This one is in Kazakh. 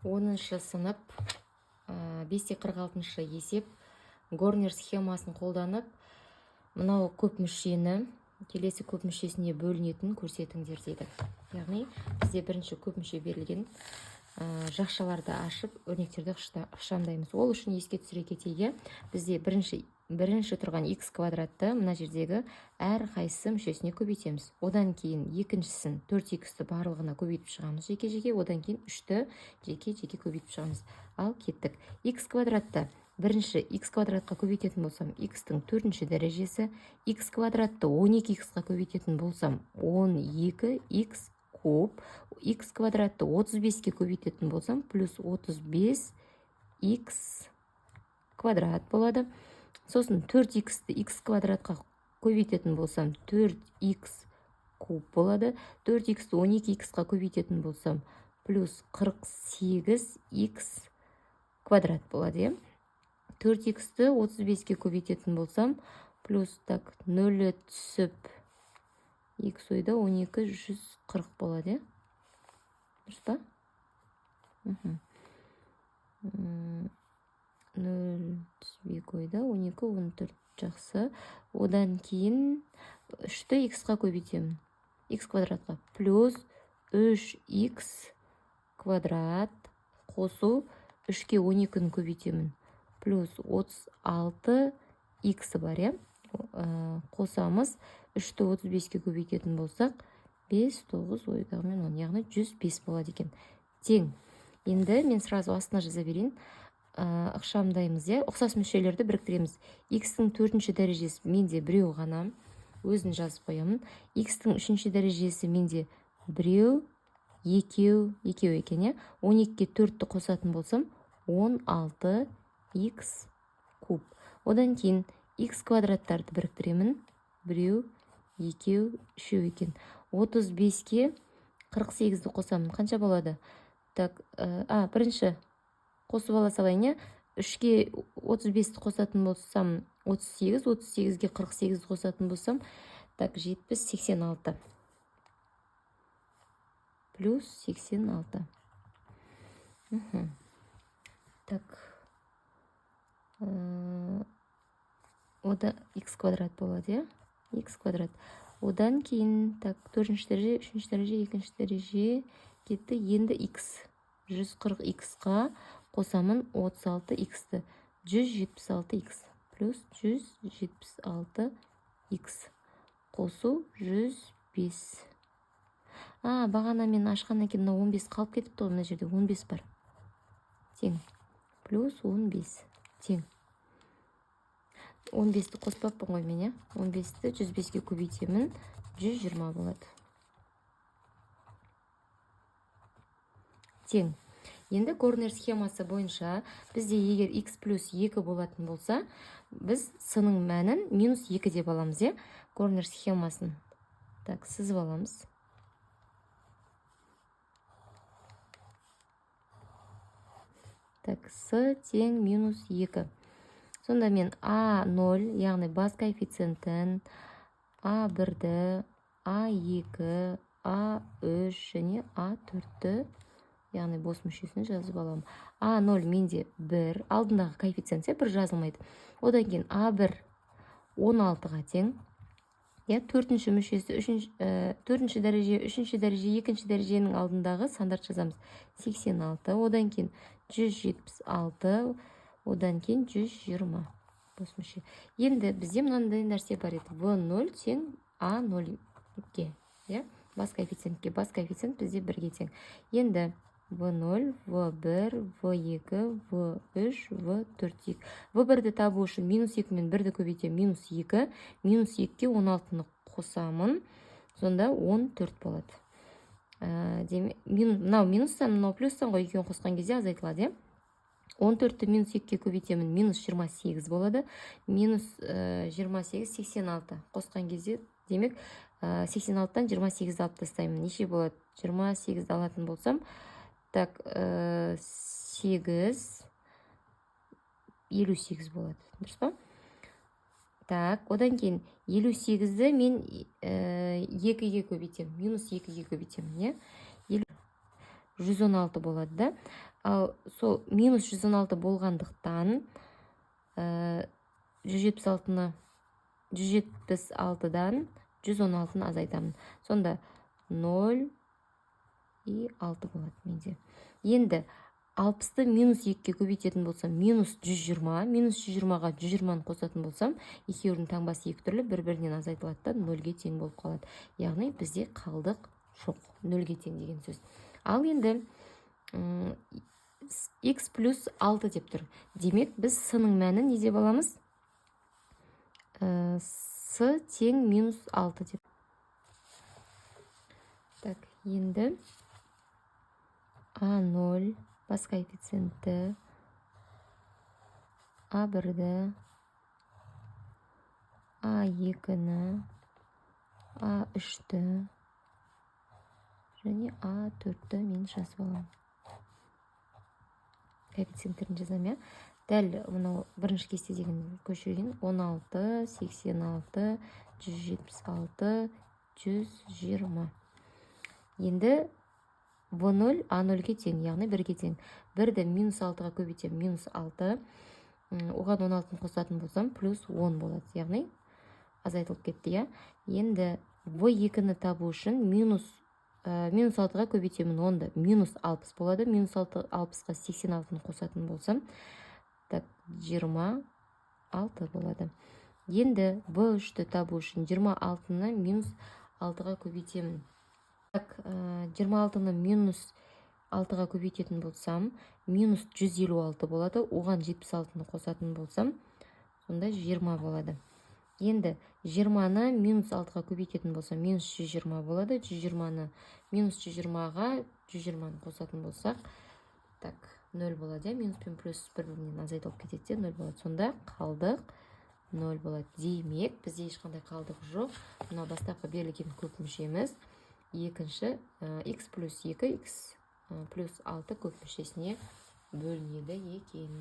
10 сынып, 5,46 есеп. Горнер схемасын қолданып, мынау көп мүшені келесі көп мүшесіне бөлінетінін көрсетіңдер дейді. Яғни бізде бірінші көп мүше берілген, жақшаларды ашып, өрнектерді ықшамдаймыз. Ол үшін еске түсіре кетейік, иә, бізде бірінші тұрған x квадратты мына жердегі әр қайсысы мүшесіне көбейтеміз. Одан кейін екіншісін, 4x-ті барлығына көбейтіп шығамыз жеке-жеке, одан кейін 3-ті жеке-жеке көбейтіп шығамыз. Ал кеттік. X квадратты бірінші x квадратқа көбейтетін болсам, x-тің төртінші дәрежесі, x квадратты 12x-қа көбейтетін болсам, 12x куб, x квадратты 35-ке көбейтетін болсам, плюс 35x квадрат болады. Сосын 4x-ті x квадратқа көбейтетін болсам, 4x куб болады. 4x-ті 12x-қа көбейтетін болсам, плюс 48x квадрат болады, иә. 4x-ті 35-ке көбейтетін болсам, плюс, так, нөлі түсіп, x ойда 12, 140 болады, иә? Дұрыс па? Нөл түсіп, екі ойда 12, 14, жақсы. Одан кейін 3-ті x-қа көбейтемін, x квадратқа, плюс 3x квадрат қосу 3-ке 12-ні көбейтемін, плюс 36 x бар, иә. Қосамыз, 3-ті 35-ке көбейтетін болсақ, 5, 9 ойдағымен 10, яғни 105 болады екен. Тең. Енді мен сразу астына жаза берейін. Ықшамдаймыз, иә, ұқсас мүшелерді біріктіреміз. X-тің төртінші дәрежесі менде біреу ғана, өзін жазып қоямын. X-тің үшінші дәрежесі менде біреу, екеу, екеу екен, иә. 12-ге 4-ті қосатын болсам, 16 x куб. Одан кейін x квадраттарды біріктіремін, біреу, екеу, үшеу екен. 35-ке 48-ді қосамын, қанша болады? Так, бірінші қосып ала салайын, иә. 3-ке 35-ті қосатын болсам, 38, 38-ге 48-ді қосатын болсам, так, 70, 86, плюс 86. Так, ода x квадрат болады, иә, x квадрат. Одан кейін, так, төртінші дәреже, үшінші дәреже, екінші дәреже кетті. Енді x, 140 x-қа қосамын 36 x-ті, 176 x, плюс 176 x қосу 105. Бағана мен ашқаннан кейін мынау 15 қалып кетіпті ғой, мына жерде 15 бар. Тең, плюс 15 тең. 15-ті қоспаппын ғой мен, иә. 15-ті 105-ке көбейтемін, 120 болады. Тең. Енді Горнер схемасы бойынша бізде егер x плюс 2 болатын болса, біз с-ның мәнін минус 2 деп аламыз, иә. Горнер схемасын, так, сызып аламыз. Так, с тең минус 2. Сонда мен А0, яғни бас коэффициентін, А1-ді, А2, А3 және А4-ті, яғни бос мүшесін жазып аламын. А0 менде 1, алдындағы коэффициент 1 жазылмайды. Одан кейін А1 16-ға тең. Иә, төртінші мүшесі, үшінші, төртінші дәреже, үшінші дәреже, екінші дәреженің алдындағы сандарды жазамыз. 86, одан кейін 176, одан кейін 120 бос мүше. Енді бізде мынандай нәрсе бар еді. В0 тең А0-ге, иә, бас коэффициентке. Бас коэффициент бізде 1-ге тең. Енді В0, В1, В2, В3, В4 дейік. В1-ді табу үшін минус 2 мен 1-ді көбейтемін, минус 2. Минус 2-ге 16-ны қосамын, сонда 14 болады. Мынау минустан, мынау плюстан ғой, екеуін қосқан кезде азайтылады, иә. 14-ті минус 2-ге көбейтемін, минус 28 болады. Минус 28, 86 қосқан кезде, демек, 86-тан 28-ді алып тастаймын. Неше болады? 28-ді алатын болсам, так, 8, 58 болады, дұрыс па? Так, одан кейін 58-ді мен 2-ге көбейтемін, минус 2-ге көбейтемін, иә? 116 болады да. Ал сол минус 116 болғандықтан, 176-ны, 176-дан 116-ны азайтамын. Сонда 0 и 6 болады менде. Енді 60-ты минус 2-ге көбейтетін болсам, минус 120. Минус 120-ға 120-ны қосатын болсам, екеуінің таңбасы екі түрлі, бір бірінен азайтылады да, нөлге тең болып қалады. Яғни бізде қалдық жоқ, нөлге тең деген сөз. Ал енді x плюс 6 деп тұр. Демек, біз с-ның мәнін не деп аламыз? С тең минус 6 деп. Так, енді а0 бас коэффициенті, а1-ді, а2-ні, а3-ті және а4-ті мен жазып аламын. Коэффициенттерін жазамын, иә. Дәл мынау бірінші кестедегіні көшірген: 16, 86, 176, 120. Енді в0 а 0-ге тең, яғни 1-ге тең. 1-ді минус 6-ға көбейтемін, минус 6. Оған 16-ны қосатын болсам, плюс 10 болады, яғни азайтылып кетті, иә. Енді в 2-ні табу үшін минус 6-ға көбейтемін 10-ды, минус 60 болады. Минус 6, 60-қа 86-ны қосатын болсам, так, 26 болады. Енді в 3-ті табу үшін 26-ны минус 6-ға көбейтемін. Так, 26-ны минус 6-ға көбейтетін болсам, минус 156 болады. Оған 76-ны қосатын болсам, сонда 20 болады. Енді 20-ны минус 6-ға көбейтетін болсам, минус 120 болады. 120-ны, минус 120-ға 120-ны қосатын болсақ, так, 0 болады, иә. Минус пен плюс бір бірінен азайтылып кетеді де, 0 болады. Сонда қалдық 0 болады. Демек, бізде ешқандай қалдық жоқ. Мынау бастапқы берілген көп мүшеміз екінші x плюс 2, x плюс 6 көп мүшесіне бөлінеді екен.